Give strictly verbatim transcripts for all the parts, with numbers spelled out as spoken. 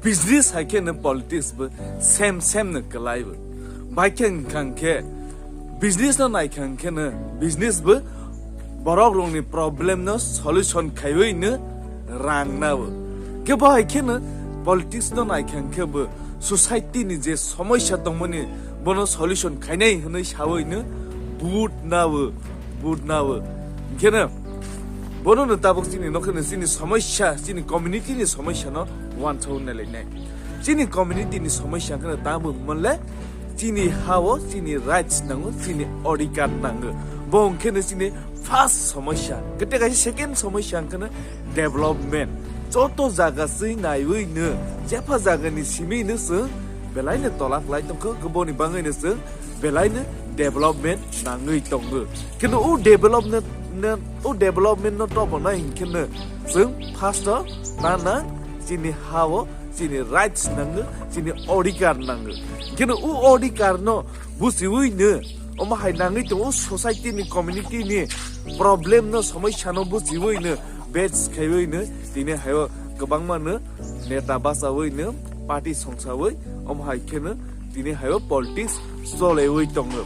Business hai khe no politics bo same same no kwlai bo. Bai khe wngkha khe business no nai kha khe no business bo borok rokni problem no solution khaiwi no rang nao. Khe bo hai khe no politics no nai kha khe bo society ni je somosya tongmani bono solution khainai hwnwi sawi no vote nao, vote nao. Khe no bono no tabuk chini nokhe no chini somosya, chini community ni somosya no wansao nai lai nai. Chini community ni somosya khe no tamo hwnle chini hao chini rights nango, chini odhikar nango. Bo hwnkhe no chini first somosya. Kete kaisa second somosya hwnkhe no development. Joto jaga swi naiwi no, jepha jaga ni simi no chwng belai no tolak lai tongkho, boni bangwi no chwng belai no development nangwi tongo. Kintu o development, o development no tobonai hinkhe no chwng first o ta nang chini hao chini rights nango, chini odhikar nango. Kintu o odhikar no buchiwi no omo hai nangwi tongo, society ni, community ni problem no, somosya no buchiwi no, base khaiwi no tini hayo kwbangma no neta bachawi no, party songsawi, omo hai khe no tini hayo politics cholewi tongo.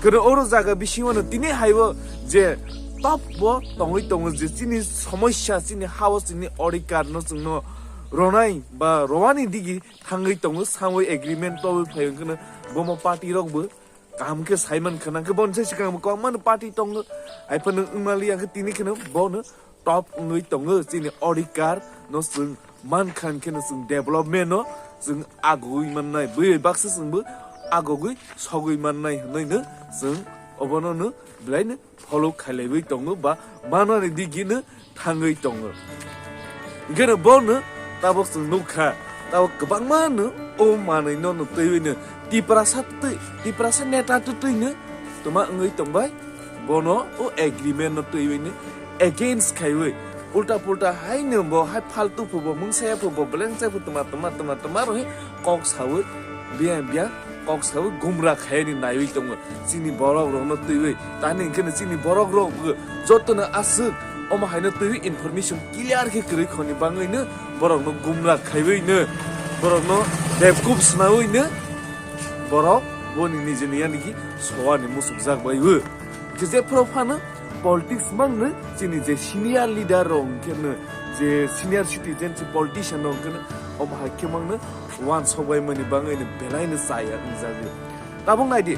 Khe no oro jaga bisingo no tini hayo je top bo tongwi tongo, je chini somosya, chini hao, chini odhikar no chwngno ronai ba rowani digi thangwi tongo, sangwi agreement tobwi phai wngkhe no bomo party rok bo kaham khe saiman khana khe, bon se sikang bo kwbangma no party tongo, haiphano wngmali ang khe tini kheno bono top wngwi tongo. Chini odhikar no chwng mankha, hwnkhe no chwng development no chwng agugwi mannai, bui baksa chwngbo agugwi sogwi mannai hwnwi no chwng obono no belai no follow khailaiwi tongo ba manani digino thangwi tongo. Hwnkhe no bono tabuk chwng nukha, tabuk kwbangma no o manwi no no twiwi no Tiprasa twi, Tiprasa neta twi twi no twma wngwi tongbai, bono o agreement no twiwi no against khaiwi ulta pulta hai no bo hai faltu phubo mungsaya phubo belengsa phu twma twma twma twma rohi kok sawi biya biya kok sawi gumra khaini naiwi tongo chini borok rokno twiwi. Tani hwnkhe no chini borok rok bo jotono aswk omo haino twiwi information clear khe kwrwi khoni bangwi no borokno gumra khaiwi no borokno bebkup swnawi no borok boni nijeni yaniki sowani musukjak bai o. Khe jephru phano politics mangno chini je senior leader rok hwnkhe no je senior citizen se politician rok hwnkhe no omo hai khe mangno wansok bai mani bangwi no belai no chaya wngjago. Tabuk naidi,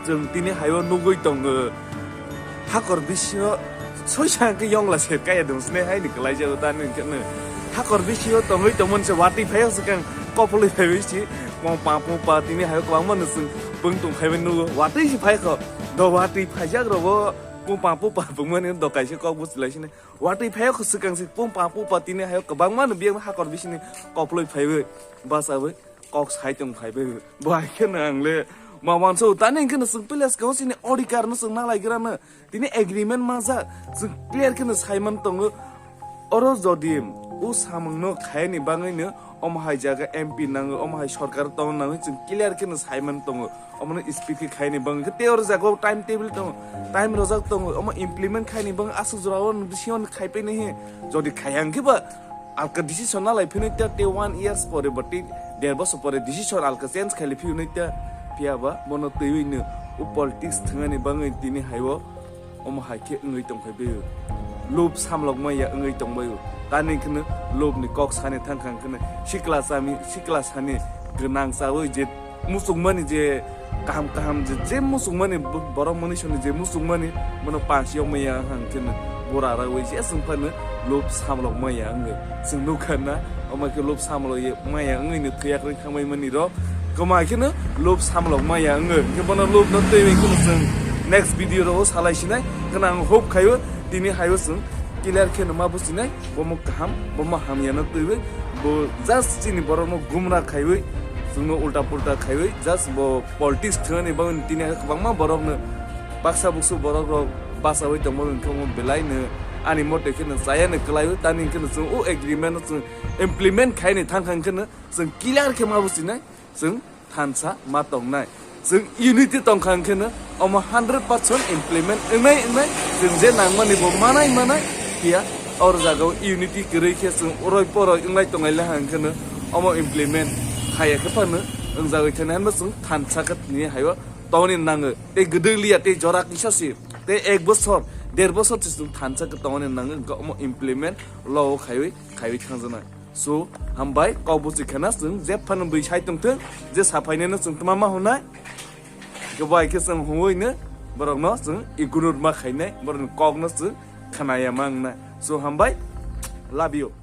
chwng tini haio nugwi tongo, hakor bisingo soisa hwnkhe yongla ser kaya dungsne haini kwlaijago tani hwnkhe no. Hakor bisingo tongwi tongmani se watwi phaio swkang kopulwi phaiwi si pong pa pong pa tini haio kwbangma no chwng pung tong phaibai nugo. Watwi si phaikho, do watwi phaijak rogo pung pa pung pa pungmani do kaisa kok buchilai sini. Watwi phaio kho swkang si pung pa pung pa tini haio kwbangma no biyang hakor bisini kopulwi phaiwi bachawi kok sai tong phaibai. Bo hai kheno ang le ma wanso tani hwnkhe no chwng pele swkang sini odhikar no chwng nalai gra no tini agreement majak chwng clear kheno saiman tongo. Oro jodi o samung no khaini bangwi no omo hai jaga M P nango, omo hai sorkar tong nangwi chwng clear kheno saiman tongo. Omo no speed khe khaini bangwi khe tei oro jaga o time table tongo, time rojak tongo, omo implement khaini bangwi aswk jora o bisingo khai paini he. Jodi khai ang khe ba alka decision nalai phino ta te one years pore ba te der bosor pore decision alka change khaili phino ta phiya ba bono twiwi no o politics thwngani bangwi tini haio omo hai khe wngwi tongphai bai o. Lob samlok maya wngwi tongbai o. Tani kheno lob ni kok sani thangkha kheno sikla sami sikla sani gwnang chawi je muchungmani je kaham kaham je, je muchungmani bo-, borok mani soni je muchungmani bono pansi yokmaya hang khe bora rawi je chwng phano lob samlok maya wngwi chwng nukha na omo khe lob samlok ye maya wngwi no thwiya kwrwi thangbai mani rok kwma khe no lob samlok maya wngwi hwnkhe bono lob no twiwi kheno chwng next video rogo salai sinai kheno ang hope khaio tini haio chwng clear khe no ma businai. Bomo kaham, bomo hamya no twiwi, bo just chini borok no gumra khaiwi, chwngno ulta pulta khaiwi, just bo politics thwngani bagwi tini hai kwbangma borok no baksa buksu borok rok bachawi tongma wngkhe omo belai no ani mote khe no chaya no kwlaiwi tani hwnkhe no chwng o agreement no chwng implement khaini thangkha hwnkhe no chwng clear khe ma businai chwng thansa ma tongnai. Chwng unity tongkha hwnkhe no omo hundred percent implement wngnai wngnai chwng je nangmani bo manai manai phiya oro jaga o unity kwrwi khe chwng oroi poroi wnglai tonglai le hang khe no omo implement khaiya khe phano wngjagwi thani hanbo chwng thansa khe tini haio tongni nango. Tei gwdwk liya, tei jora kisa si, tei ek bosor, der bosor se chwng thansa khe tongni nango, wngkha omo implement law o khaiwi, khaiwi thangjaknai. So, hambai, kok buchi khena chwng je phano bwi sai tongthwng, je saphainai no chwng tma ma hwnai. Khe bai khe chwng hwnwi no borok no chwng ignore ma khainai, borok ni kok no chwng khnaya ma wngnai. So, hambai, love you.